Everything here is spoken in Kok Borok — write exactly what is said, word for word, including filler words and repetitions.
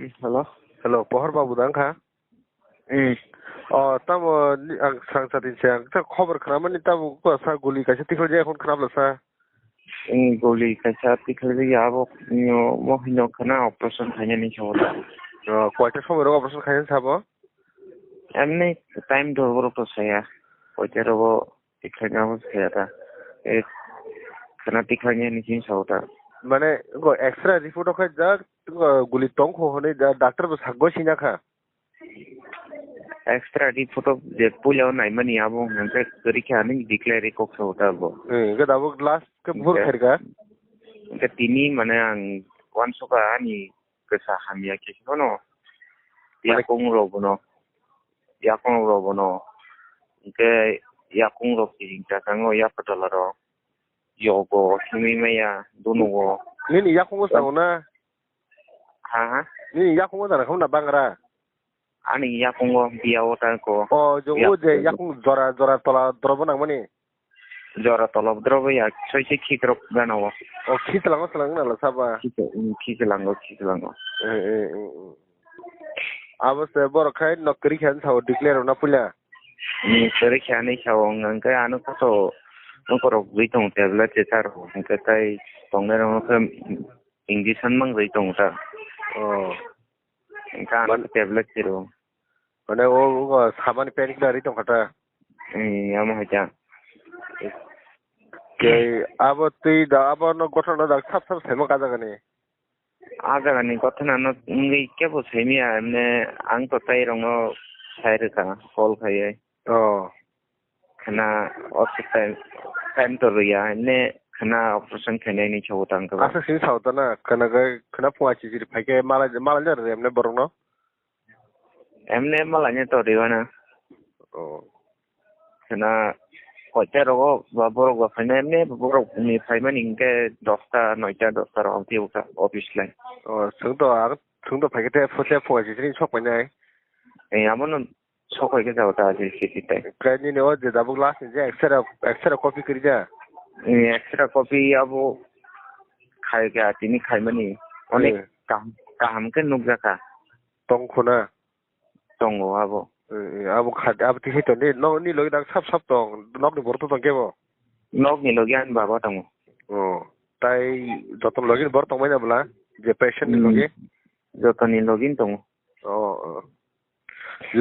Hello. Hello, Pohor Babu da wngkha? Hmm. O, tamo ni-, ang sang satin se ang ta khobor khnamani tamo ko sa guli kaisa tikhlajak, ekhon khnabla sa. Hmm, guli kaisa tikhlajak ya abo, nyo, mo hino khna operation khainani sabo da. O, koita somoi rok operation khainani sabo? Emni time to borok to saya. Koita rogo tikhlajak abo saya ta. E, khna tikhlajak ni sin sabo ta. Mane, go X-ray report o khaijak, go guli tongkho hwnwi da-, doctor bo sakgwi sina kha. X-ray report o je puila o naimani abo hwnka kwrwi khe ani declare kok sa uta bo. Eh, hwnkhe abo last khe buphuru Hwnkhe khairka. Hwnkhe tini mane ang uansukha ani kwsa hamya khe phano Mane yakung rok bono, yakung rok bono, hwnkhe yakung rok khe hingka kango yapatala rok, yogo himwi maya, dunugo. Nini yakungo sango na? Ha, ha? Nini yakungo jana khamna bangra? Ani yakungo biya o ta ko. O, jogo Yak-, je yakung jora, jora tola drobo nangmani? Jora tola drobo ya, soise khikrok gana o. O, khichlango, chwlang na la saba? Khich-, mm, khichlango, khichlango. Eh, eh, eh, eh. Abo se borok khai nok kwrwi khe sao declare rwna puila? Mm, kwrwi khe ani sao, hwnkhe ano koto nokorok gwi tongo tablet se charo, hwnkhe tai tongnai rok khe injection mangrwi tongo ta. Oh. Hwnkhe ano Man- tablet se rw. Mane o, o sabani pain killer ri tongkha ta? Eh, amo hai ta. Tei abo twi da, abo no gotha no da sap sap saima ka jaga ni? A jaga ni gotha no wngwi kebo saimiya, emne ang to tai rok no sai rwkha, call khaiwi. Oh. Khna off time, time to rwya, ne khna operation khainai ni chau tang kha. Aswk sini sao ta na, khna ga, khna phung achi jiri phai khe mala, mala jar re emne borok no? Emne mala ne to riwa na. Oh. Khna koita rogo ba borok ba phaina emne borok ni phaimani hingke dosta, noita, dosta rok ti uta office line. Oh, sung to, ang sung to phai khe te phung achi jiri sok painai. Eh, amo no Sokoi khe jao ta, je siti tai. Khe nini o je dabuk last ni je X-ray, X-ray copy kwrwi ja? Ni X-ray copy abo khai kha, tini khaimani. Onek Eh. kaham, kaham khe nukjakha. Tong khuna? Tongo abo. Eh, eh, abo kha, abo tisi to ni, no, ni logi dak sap sap tong, nok ni borok to tong kebo? Nok ni logi ani baba tongo. Oh, tai joto ni logi ni borok tong manya bwla? Je patient ni Hmm. logi? Joto ni logi ni tongo. Oh, oh.